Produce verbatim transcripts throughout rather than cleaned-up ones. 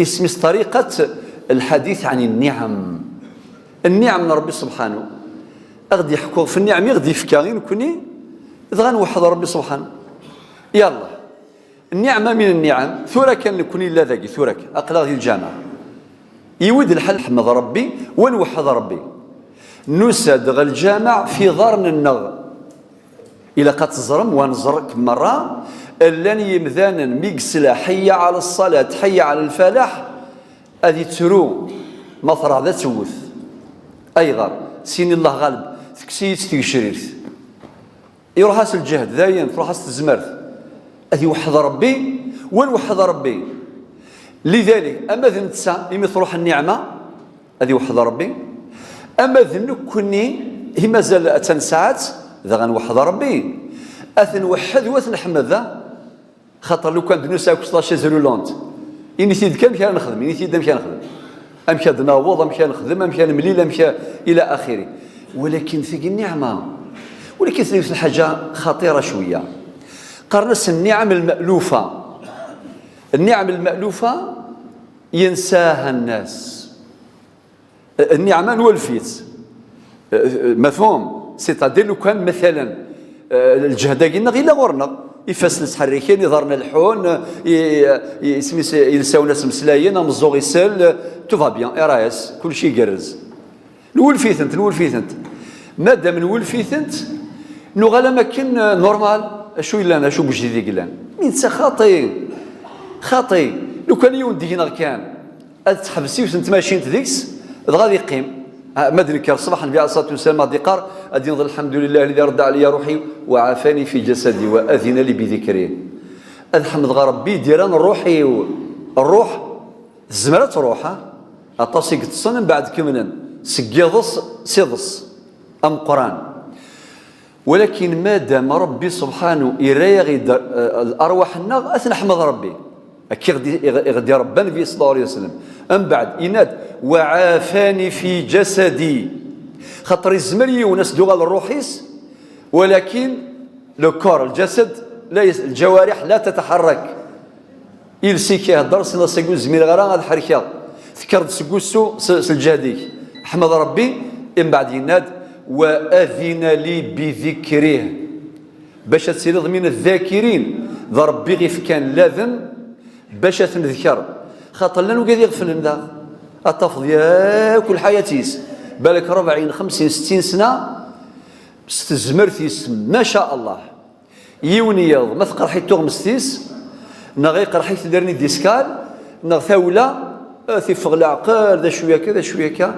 Isem-is طريقة الحديث عن النعم. Nniɛam n Ṛebbi subḥanu. Ad ɣ-d-yeḥku ɣef nniɛam i ɣ-d-yefka i nekni, dɣa nweḥḥed Ṛebbi subḥanu. Yallah. Nniɛma min nniɛam, tura kan nekni yella dagi, tura kan. Aql-aɣ di lǧameɛ. Yiwi-d lḥal nḥemmed Ṛebbi, wa nweḥḥed Ṛebbi. Nusa-d ɣer lǧameɛ f iḍarren-nneɣ. Ilaq ad teẓrem, wa neẓr-k merra, llan yimdanen mi yesla حي على الصلاة، حي على الفلاح، ad yettru, ma terɛed ad tewwet. Ayɣer? Syin Allah ɣaleb, tekkes-iyi-tt tgecrirt. Iruḥ-as lǧehd, dayen, truḥ-as tezmert. Ad iweḥḥed Ṛebbi, wa nweḥḥed Ṛebbi. Lidalik, ama d netta, imi truḥ nniɛma, ad iweḥḥed Ṛebbi. Ama d nekkni, i mazal attan saɛet, dɣa nweḥḥed Ṛebbi. Ad t-nweḥḥed, wa t-nḥemmed, xaṭer lukan d nusa akk s la chaise roulante, init-id kan amek ara nexdem, init-id amek ara nexdem. Amek ad naweḍ, amek ara nexdem, amek ara nemlil, amek a-, ila axiri. Walakin tagi nniɛma. Walakin tella yiwet n lḥaǧa xaṭira cwiya. Qqaren-as nniɛam lme'lufa. Nniɛam lme'lufa yensaha nnas. Nniɛma nwulef-itt. Mafhum? C'est-à-dire lukan, matalan, lǧehd-agi-nneɣ yella ɣur-neɣ. Ifassen ttḥerriken, iḍarren leḥḥun, i, i, isem-is, ilsawen-as mmeslayen, ameẓẓuɣ isell, tout va bien, R A S, kulci igerrez. Nwulef-itent, nwulef-itent. Madam nwulef-itent, nuɣal am akken, euh, normal. Acu yellan, acu n wejdid i yellan? Mi netta xaṭi, xaṭi. Lukan yiwen deg-neɣ kan, ad teḥbes yiwet n tmacint deg-s, dɣa ad yeqqim. Ah, ma d-nekker ṣṣbeḥ, Nnbi ɛalayhi ṣṣalatu wassalam ad d-iqqar, ad d-yenḍ: "Lḥemdu lillahi lli radda ɛleyya ruḥi wa ɛafani fi jasadi wa adina li bi dikri." Ad ḥemdeɣ Ṛebbi i d-irran ṛṛuḥ-iw. Ṛṛuḥ tezmer ad tṛuḥ, ha? Aṭas i yeṭṭsen, mbeɛd kemmlen seg yiḍes s iḍes ameqqran. Walakin madam Ṛebbi subḥanu ira-yaɣ-id, eh, lerwaḥ-nneɣ, ad t-neḥmed Ṛebbi. Akka i ɣ-d-, i ɣ-, i ɣ-d-iṛebba Nnbi ṣella Llahu ɛalayhi wa sallam. Mbeɛd, yenna-d: "Wa ɛafani fi jasadi." Xaṭer izmer yiwen ad s-d-uɣal ṛṛuḥ-is, walakin le corps, lǧasad, la yas-, lǧawariḥ la tataḥerrak. Iles-ik ihedder, s-, s-, ur zmireɣ ara ad ḥerkeɣ. Tekker-d seg wussu s, s lǧehd-ik. Ḥmed Ṛebbi, mbeɛd yenna-d: "Wa adina li bi dikrih." Bac ad tiliḍ min ddakirin, d Ṛebbi i ɣ-ifkan laden bac ad t-nedker. Xaṭer llan wigad iɣeflen daɣ. Ad tafeḍ yakk lḥayat-is, balak rebɛin, xemsin, settin sna, s tezmert-is, ma ca Allah. Yiwen yiḍ, ma tqerḥ-it tuɣmest-is, neɣ iqerḥ-it dernier discal, neɣ tawla, ad t-iffeɣ leɛqel, d acu akka, d acu akka.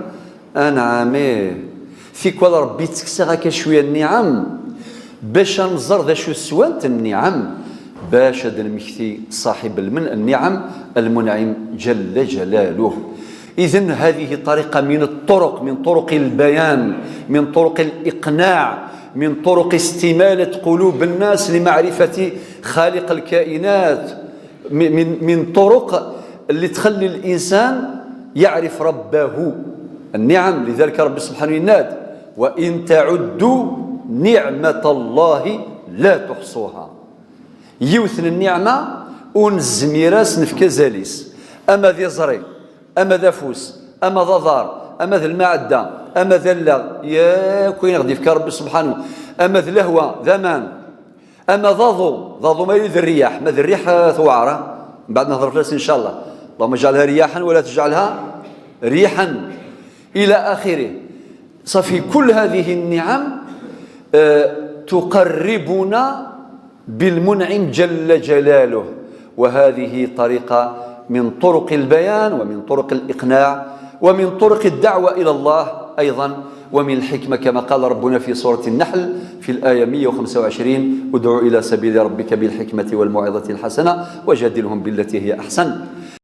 Anɛam, ih. Tikwal Ṛebbi yettekkes-aɣ akka cwiya nniɛam, bac ad nẓer d acu swant nniɛam, bac ad d-nemmekti ṣaḥib lmen-, nniɛam, المنعم جل جلاله. إذن هذه طريقة من الطرق، من طرق البيان، من طرق الإقناع، من طرق استمالة قلوب الناس لمعرفة خالق الكائنات، من، من، من طرق اللي تخلي الإنسان يعرف ربه. النعم، لذلك ربي سبحانه يناد: "وإن تعدوا نعمة الله لا تحصوها". Yiwet n nniɛma ur nezmir ad s-nefk azal-is. Ama d iẓri, ama d afus, ama d aḍar, ama d lmaɛedda, ama d allaɣ, yakk ayen ɣ-d-yefka Ṛebbi subḥanu, ama d lehwa, d aman, ama d aḍu, d aḍu ma yuli d rriyaḥ, ma d rriḥ, eh, tewɛer, eh? Mbeɛd nehder fell-as, incallah. اللهم اجعلها رياحا ولا تجعلها ريحا إلى آخره. صافي، كل هذه النعم، آه، تقربنا بالمنعم جل جلاله، وهذه طريقة من طرق البيان ومن طرق الإقناع ومن طرق الدعوة إلى الله أيضا، ومن الحكمة كما قال ربنا في سورة النحل في الآية مية وخمسة وعشرين: "ادع إلى سبيل ربك بالحكمة والموعظة الحسنة وجادلهم بالتي هي أحسن".